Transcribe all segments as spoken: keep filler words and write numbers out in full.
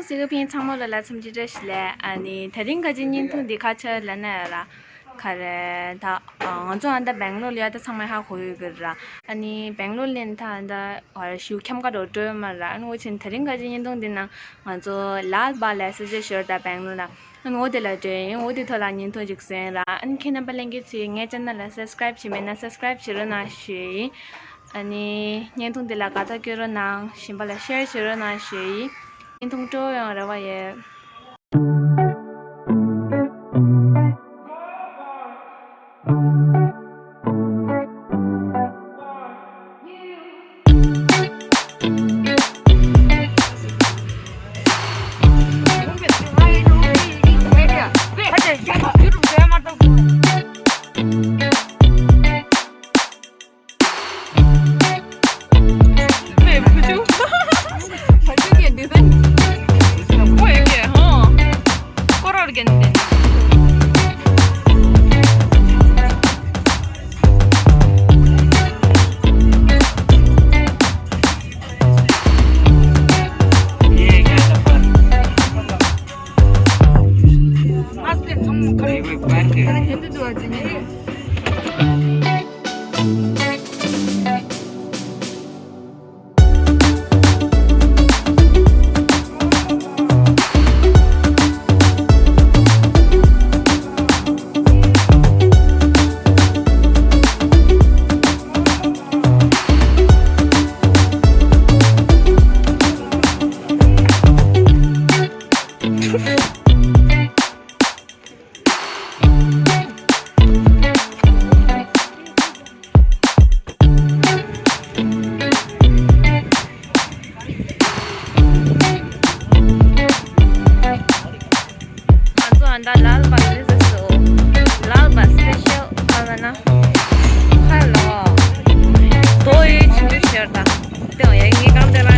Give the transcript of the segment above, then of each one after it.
སི་ཀ་ཕིན་ཚང་མ་ལ་ལ་འཚམས་འདྲི་བཀྲ་ཤིས་བདེ་ལེགས། ཨ་ནི་དེ་རིང་ག་ཅི་བརྙན་ཐུང་འདི་ཁ་ཆེ་ལ་ན་ཡ་ར། ག་རེ་ད། ང་ཚོ་ཨ་ད་སྦེང་ལོར་ལ་ཡ་ད་ཚང་མ་ཧ་གོ་ཡོད་གི་ར། ཨ་ནི་སྦེང་ལོར་ལ་ཡིན་ད་ཨ་ད་ག་རེ་ཞུ་ཁྱམས་ཁ་རོ་སྤྲོད་མ་ར། ཨ་ནི་འོ་ཆེན་དེ་རིང་ག་ཅི་བརྙན་ཐུང་འདི་ན་ང་ཚོ་ལཱལ་བཱག་ལ་ཡ་ཟེར་ཅེས་ཞོར་ད་སྦེང་ལོར་ལ། ཨ་ནི་འོ་དེ་ལ་འདྲེ་ཡིན། འོ་དེ་ཐོག་ལ་བརྙན་ཐུང་ཅིག་བཟོས་ཡིན་ར། ཨ་ནི་ཁྱེད་རྣམ་པ་ལྷན་རྒྱས་ཚོས་ངའི་ཅེ་ནལ་ལ་སབ་སི་ཀ་རའིབ་བྱས་མེད་ན་སབ་སི་ཀ་རའིབ་བྱེད་རོགས་གནང་ཞུ་ཡིན། ཨ་ནི་བརྙན་ཐུང་འདི་ལ་དགའ་རྟགས་སྐྱོན་རོགས་གནང་། གཞན་པ་ལ་ཤེར་བྱེད་རོགས་གནང་ཞུ་ཡིན། བརྙན་ཐུང་སྤྲོ་ཡོང་རེ་བ་ཡོད། ང་ཚོ་ཨ་ད་ལཱལ་བཱག་ལ་སླེབས་སོང་། ལཱལ་བཱག་སི་པེ་ཤལ་ག་རེ་ལབ་ན། ཧ་ལོ། དོ་ཡོད་ཆུང་ཆུང་ཤར་ད། དེ་ཡ་ངའི་རྐང་དེ་ལ།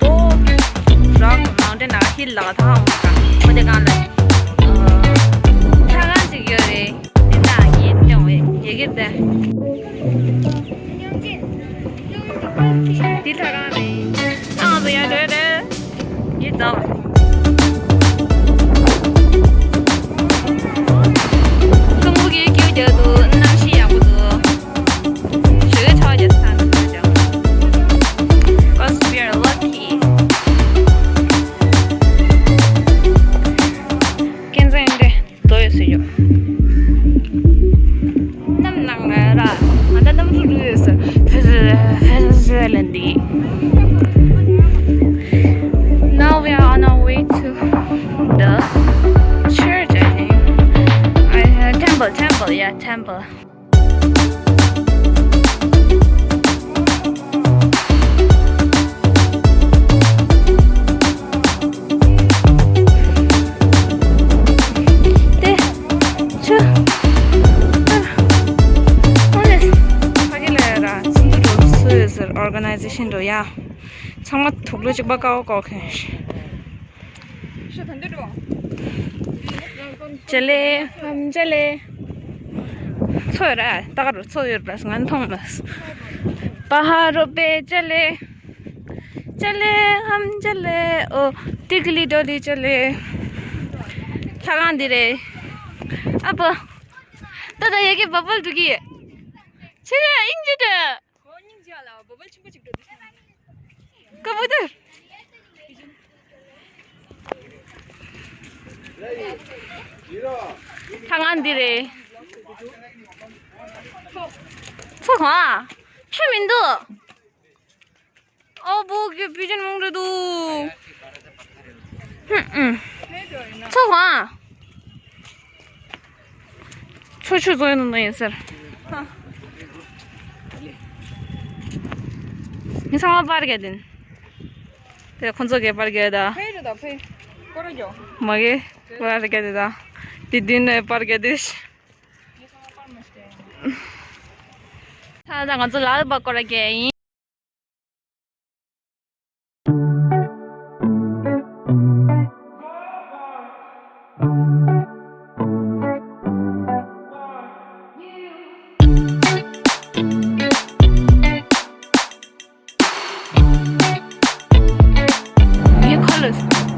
དོ། རོག་མའུན་ཊེན་ཨ་ཧི་ལ་ཐང་མོ་ཀ་མོ་དེ་གང་ལ། ཨ། ལྷ་ཁང་ཅིག་ཡོད་རེད། དེ་ན་ཡིན་ཀྱང་ཡི་གེ་དེ། འདི་ལྷ་ཁང་རེད། ཨང་དུ་ཡ་རེད་རེད། ཡིད་ཚ་བ། ཀྲུང་གོ་གི་ཀེའུ་རྒྱག་འདུག་གནམ་གཤིས་ཡག་པོ་འདུག་ཞོགས་ཀས་ཆར་པ་རྒྱག་ས་འདུག་ཅང་། Cause we are lucky. ཀན་ཛན་ཏེ། དོ་ཡོད་སུ་ཡོད། གནམ་ནང་ལ་ར། ང་ད་གནམ་གྲུ་གྲུ་ཡོད་སུ། ཕེ་ཕེ་ཕེ་ལ་འདི། Now we are on our way to the church, I think. I, uh, temple, temple, yeah, temple. དེ། ཆུ། ཨ། ཨོ་ལེ། ཕ་གི་ལ་ཡ་ར་ཚིག་འདུག་འགྲོ་སུ་ཡོད་ཟེར་ཨོར་ག་ནའི་ཛེ་ཤན་འགྲོ་ཡ། ཚང་མ་དུག་ལོག་གཅིག་པ་ཀའོ་ཀའོ་ཁེ། ཅེ་ལེ། ཧམ་ཅེ་ལེ། མཚོ་ཡོད་ར། ད་ག་རུ་མཚོ་ཡོད་ར་ང་མཐོང་མ། པ་ཧ་རོ་པེ་ཅེ་ལེ། ཅེ་ལེ། ཧམ་ཅེ་ལེ། ཨོ། ཏི་ཀི་ལི་ཏོ་ལི་ཅེ་ལེ། ལྷ་ཁང་འདི་རེད། ཨ་ཕ། ད་ད་ཡ་གི་བ་བལ་འགྲོ་གི། ཆེ་ཡ་ཨིན་ཇི་ཏ། ཁོ་སྙིང་རྗེ་ལ་བ་བལ་ཆེན་པོ་ཅིག་འགྲོ་འདུག་ཀ་བུ་ཏར། ལྷ་ཁང་འདི་རེད། ཚོ་གང་། ཆུ་མི་འདུག་ཨོ་བོ་གི་བི་ཇན་མང་རེད་འདུག་ཧུམ་ཧུམ། ཚོ་གང་། ཚོ་ཆུ་བཟོ་ཡོང་ནོ་ཡིན་ཟེར། ངས་ཚང་མ་པར་རྒྱག་དེ། དེ་ཁོང་ཚོ་གས་པར་རྒྱག་ད། ཕེ་རེད་ད་ཕེ། སྐོར་ར་རྒྱོ། མ་གས་པར་རྒྱག་དེ་ད། དེ་དུས་ནས་པར་རྒྱག་དེ། ད་ད་ང་ཚོ་ལཱལ་བཱག་སྐོར་ར་རྒྱག་ཡིན། ངས་ཁོ་ལ་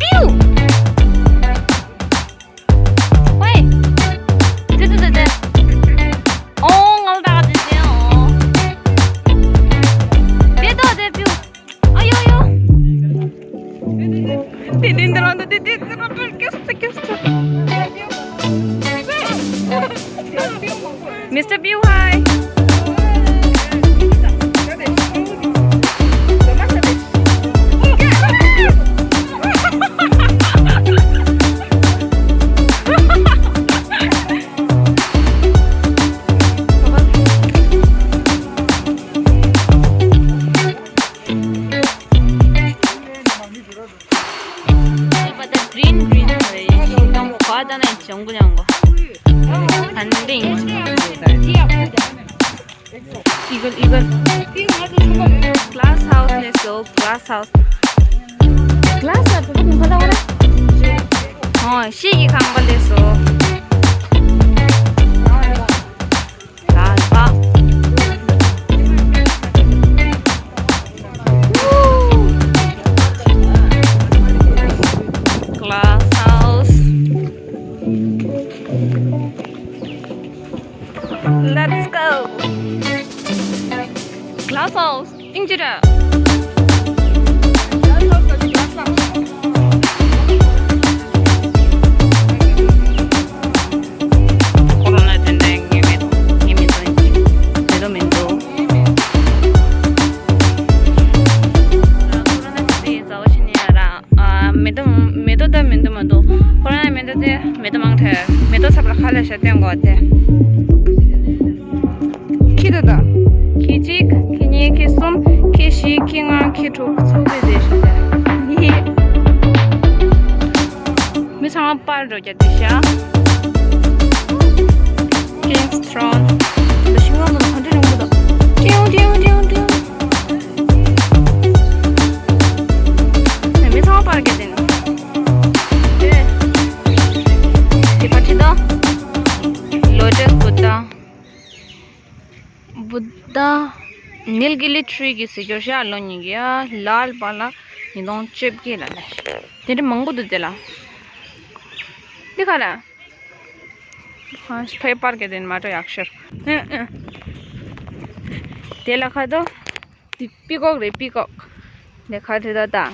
Pew! Oi! Dede, dede. Oh, ngal da, dede, oh. Dede, dede, pew. Ayo, ayo. Dede, dede, dede, dede, dede, dede, dede, dede, dede. Mister Pew, hi. Green, green. Eagle, eagle. Glass house ནས་སོ། Glass house. Glass ལ་བོད་པ་མི་ཁ་ལ་བ་ར། ཨོ། ཤེལ་གྱི་ཁང་པ་ལས་སོ། ལ་ལ། Glass house. Let's go. Glass house. ཨིན་ཇི་ར། ཁོ་རང་ལ་དེ་འདྲའི་ངེས་མེད། ངེས་མེད་དོན་གྱི་མེད་དོ་མི་འདུག་ཁོ་རང་ལ་དེ་འདྲའི་ཡིན་ཟ་བ་ཞིག་ནི་ཡ་ར། ཨ། མེ་ཏོག་མེ་ཏོག་ད་མེ་ཏོག་མ་གཏོགས། ཁོ་རང་ཡང་མེ་ཏོག་དེ་མེ་ཏོག་མང་དྲགས། མེ་ཏོག་ཚབ་ལ་ཁ་ལ་ཤ་སྟོན་དགོས་ཏེ། ཁྱི་དེ་དང་། ཁྱི་གཅིག་ཁྱི་གཉིས། ཁྱི་གསུམ། ཁྱི་བཞི། ཁྱི་ལྔ། ཁྱི་དྲུག་ཚོགས་པའི་རྗེས་སུ་ལྟ། མི་ཚང་མ་པར་འགྲོ་རྒྱུ་དེ་ཤ། King's Throne། འདི་ཤིང་ནགས་ནང་ག་འདྲ་ཡོང་གི་འདུག་ཀྲེའུ་ཀྲེའུ་ཀྲེའུ་ཀྲེའུ། མི་ཚང་མ་པར་རྒྱག་དེ་ནི། དེ་དེ་ཕར་ཁྲིད་དོ། Lotus Buddha། Buddha། Nilgiri tree གི་ཟེར་རྒྱུར་ཤ་ལོ་ཉིས་ཀྱི་ཡ། ལ་ལ་པ་ལ་ཉིས་སྟོང་བཅོ་བརྒྱད་ལ་ལ། དེ་འདྲ་མང་པོ་འདུག་དེ་ལ། འདི་ག་ལ། ཕའི་པར་གྱི་དེ་མ་འགྲོ་ཡག་ཤོས། དེ་ལ་ཁ་དོ། དེ་པི་ཀོག་རེད། པི་ཀོག་དེ་ཁ་དེ་ད་ད།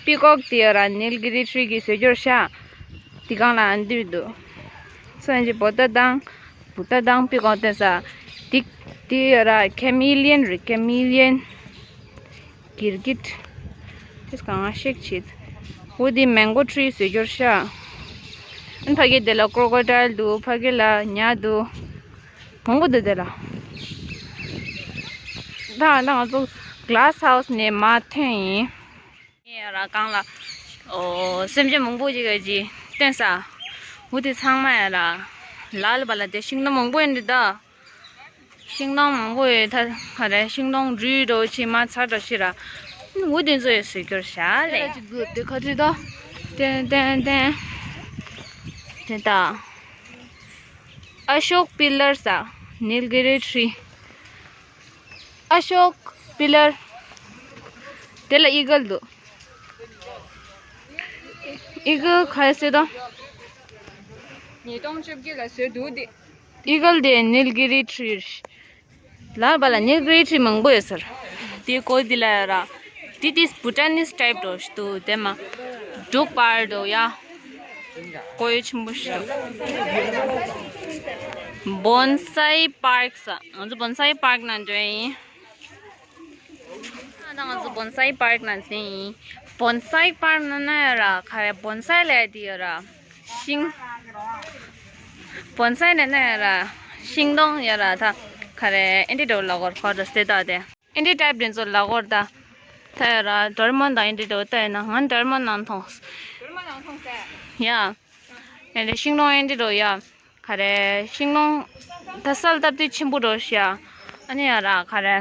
པི་ཀོག་དེ་ཡོད་ར། Nilgiri tree གི་ཟེར་རྒྱུར་ཤ། དེ་གང་ལ་འདུས་འདུག་སོན་གྱི་བོ་ད་དང་། བུ་ད་དང་པི་ཀོག་དེ་ས། དེ་དེ་ཡོད་ར། Chameleon རེད། Chameleon། གིར་གིད། དེ་གང་ང་ཤེག་བྱེད། འོ་དེ་mango tree ཟེར་རྒྱུར་ཤ། ཨན་ཕ་གི་དེ་ལ་crocodile འདུག་ཕ་གི་ལ་ཉ་འདུག་མང་པོ་འདུག་དེ་ལ། ད་ད་ང་ཚོ་glass house ནས་མར་ཐོན་ཡིན། ངས་ར་གང་ལ། ཨོ། སེམས་ཅན་མང་པོ་ཅིག་ག་ཅིག་བསྟན་ས། འོ་དེ་ཚང་མ་ཡ་ར། ལ་ལ་བ་ལ་དེ་ཤིང་སྡོང་མང་པོ་ཡིན་འདི་ད། ཤིང་སྡོང་མང་པོ་ཡོད་ད། ག་རེ་ཤིང་སྡོང་རུལ་འགྲོ་ཕྱི་མ་ཚ་འགྲོ་ཕྱི་ར། འུ་དེ་ཚོ་ཡོད་ཟེར་རྒྱུར་བཞག་ལེ། ཅིག་དགོས་དེ་ཁ་ཁྲིད་ད། ཏན་ཏན་ཏན། དེ་ད། Ashok pillars ཨ། Nilgiri tree། Ashok pillar། དེ་ལ་eagle འདུག eagle ག་རེ་ཟེར་ད། ཉིས་སྟོང་བཅོ་བརྒྱད་ལ་བཟོས་འདུག་དེ། eagle དེ་Nilgiri tree། ལ་བ་ལ་Nilgiri tree མང་པོ་ཡོད་ཟེར། དེ་ཀོ་དེ་ལ་ཡ་ར། དེ་དེ་Bhutanese type འགྲོ་ཞིག་འདུག་དེ་མ། འབྲུག་པར་འགྲོ་ཡ། ཀོ་ཡོ་ཆེན་པོ་ཞིག་འདུག Bonsai park ཟེར། ང་ཚོ་Bonsai park ནང་འགྲོ་ཡིན། ད་ང་ཚོ་Bonsai park ནང་འཛིན་ཡིན། Bonsai park ནང་ན་ཡ་ར་ག་རེ་Bonsai ལས་དེ་ཡ་ར། ཤིང་། Bonsai ནས་ན་ཡ་ར། ཤིང་སྡོང་ཡ་ར་ད། ག་རེ་ཨེ་འདྲ་འགྲོ་ལ་གོར་ཁོ་ར་སྟེ་ད་དེ། ཨེ་འདྲ་type འདི་ཚོ་ལ་གོར་ད། ད་ཡ་ར་Doraemon དང་ཨེ་འདྲ་འགྲོ་ད་ཡ་ན་ང་Doraemon ནང་མཐོང་། Doraemon ནང་མཐོང་ས། ཡ། ཨེ་འདྲ་ཤིང་སྡོང་ཨེ་འདྲ་འགྲོ་ཡ། ག་རེ་ཤིང་སྡོང་། ད་སལ་སྟབས་བདེ་ཆེན་པོ་འགྲོ་ཤག་ཨ་ནི་ཡ་ར་ག་རེ།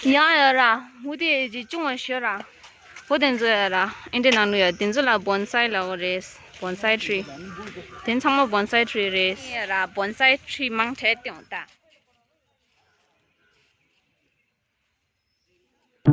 ཡང་ཡ་ར་འུ་དེ་ཅི་ཅུང་བ་ཤོད་ར། འོ་དེ་ཚོ་ཡ་ར་ཨེ་འདྲ་ནང་ལུ་ཡ་དེ་ཚོ་ལ་Bonsai ལ་འོ་རེད། Bonsai tree། དེ་ཚང་མ་Bonsai tree རེད། ཡ་ར་Bonsai tree མང་དྲགས་ཏེ་འོང་ད། ད་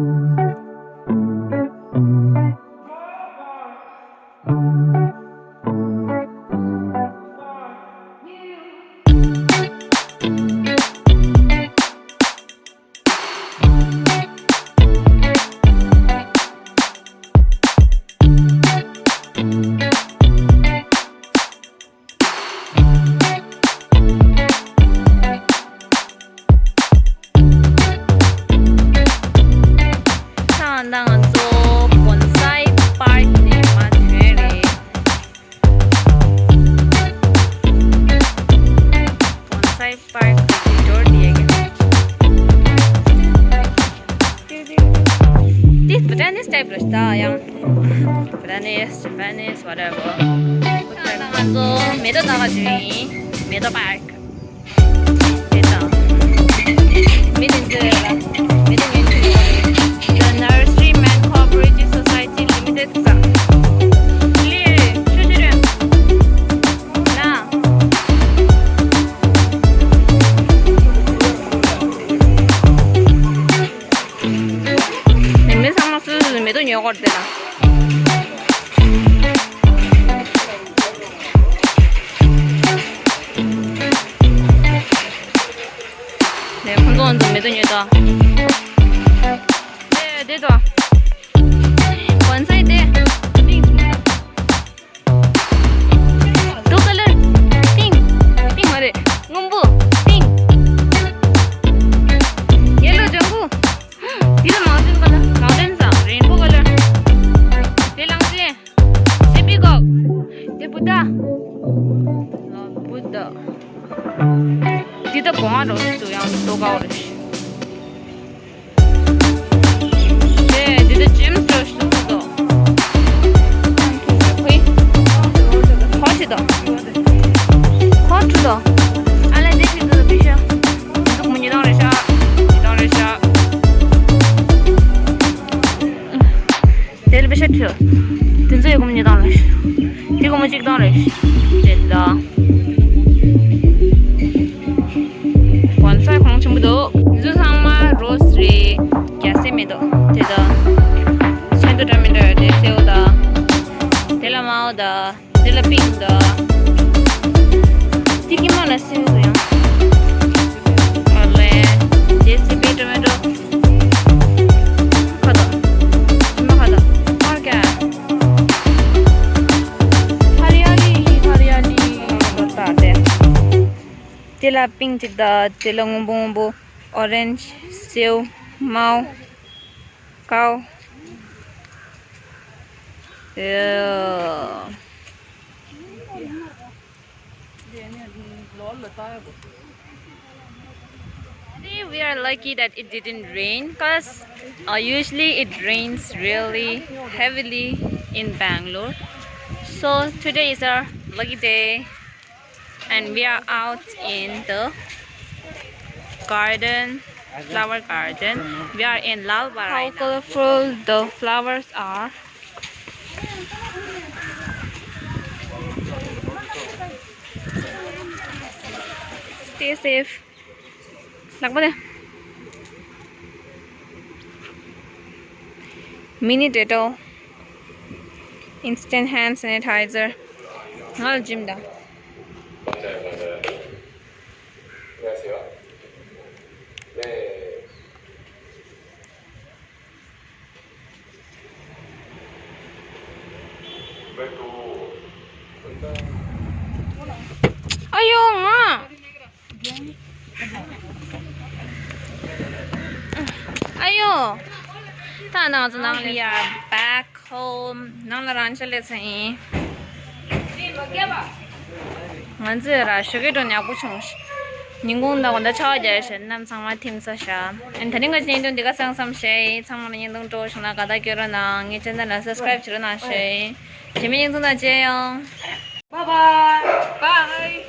ང་ཚོ་བོན་སའི་པར་ནས་མར་ཐོན་རེད། བོན་སའི་པར་གི་འབྱོར་དེ་ཡ་གི། འདི་Bhutanese type རེད་ད་ཡང་། Bhutanese, Japanese, whatever. ད་ང་ཚོ་མེ་ཏོག་ལྟ་ག་འགྲོ་ཡིན། མེ་ཏོག་པར་ཀི། དེ་དང་། མི་དེ་ཚོས་ལ་མེ་ཏོག་ཉོ་གི་ཡོད་རེད། The Nursery Man Cooperative Society Limited ཟེར། ལི་རེད། ཆུ་ཆུ་རེད། ན། མི་ཚང་མ་སོ་སོ་སོ་མེ་ཏོག་ཉོ་གི་ཡོད་རེད་དེ་ན། ནས་ཁོང་ཚོ་ང་ཚོ་མེ་ཏོག་ཉོས་དང་། དེ་དེ་དང་། བོན་སའི་དེ། Pink. Blue color. Pink. Pink མ་རེད། སྔོན་པོ། Pink. Yellow ལྗང་གུ། འདི་ལ་mountain color. Mountain ཟེར། Rainbow color. དེ་གླང་ཆེན། དེ་པི་ཀོག་དེ་བུདྡྷ། བུདྡྷ། འདི་ད་གོང་རོ་ཏུ་ཡང་ཏོ་ཀའོ་རེད། དེ་འདི་ད་ཇེམ་སི་རོ་ཤུ་ཏོ། ཧོ་ཅི་ཏོ། ཧོ་ཅི་ཏོ། ཨ་ལ་དེ་ཅི་ཏོ་པི་ཤ། འདུག་མི་ཉི་དང་རེ་ཤ། ཉི་དང་རེ་ཤ། དེ་ལ་པེ་ཤ་ཁྲིད། དེ་ཚོ་ཡོད་གོམ་ཉི་དང་ལ། དེ་གོམ་གཅིག་དང་ལ། དེ་ལ། བོན་སའི་གོང་ཆེན་པོ་འདུག་འདི་ཚོ་ཚང་མ་རོ་སི་རེད། རྒྱ་སེ་མེ་ཏོག་དེ་དང་། ཆེན་དུ་འདྲ་མི་འདྲ་ཡོད་དེ་སེའུ་དང་། དེ་ལ་མའོ་དང་། དེ་ལ་པིང་ཀི་དང་། དེ་ཀི་མ་ལ་སེའུ་ཡང་། ཨ་ལེ། ཇེ་སི་པི་ཊོ་མེ་ཊོ། ཁ་དོག་ཁ་དོག་ཁ་དོག་ཨོར་ག་ཧ་རི་ཡ་ལི། ཧ་རི་ཡ་ལི། ད་དེ། དེ་ལ་པིང་ཀི་གཅིག་དང་། དེ་ལ་སྔོན་པོ་སྔོན་པོ། ཨོ་རེན་ཇི། སེའུ། མའོ། ཀའོ། ཨེ། Today we are lucky that it didn't rain, 'cause, uh, usually it rains really heavily in Bangalore. So today is our lucky day, and we are out in the garden, flower garden. We are in Lalbagh right now. How colorful the flowers are. Stay safe. ལག་པ་དེ། Mini Dettol, instant hand sanitizer. ང་ལ་ཇིམ་དང་། ཨ་ཡོ། ང་། ཨ་ཡོ། ད་ང་ཚོ་ནང་ལ། We are back home. ནང་ལ་རང་ཆ་སླེབས་ཚར་ཡིན། ང་ཚོས་ར་ཞོགས་ཀས་འགྲོ་ཉག་པོ་བྱུང་། ཉིན་གུང་དང་དགོང་དག་ཆར་པ་བརྒྱབ་བྱས་གནམ་ཚང་མ་ཐིམ་ཚར་ཤག་ཨན། ད་རིང་གི་བརྙན་ཐུང་འདི་ག་སང་མཚམས་བཞག་ཡིན། ཚང་མ་ལ་བརྙན་ཐུང་སྤྲོ་བྱུང་ན་དགའ་རྟགས་སྐྱོན་རོགས་གནང་། ངའི་ཆེ་ནལ་ལ་སབ་སི་ཀ་རེབ་བྱེད་རོགས་གནང་ཞུ་ཡིན། རྗེས་མའི་བརྙན་ཐུང་དང་མཇལ་ཡོང་། Bye bye. Bye.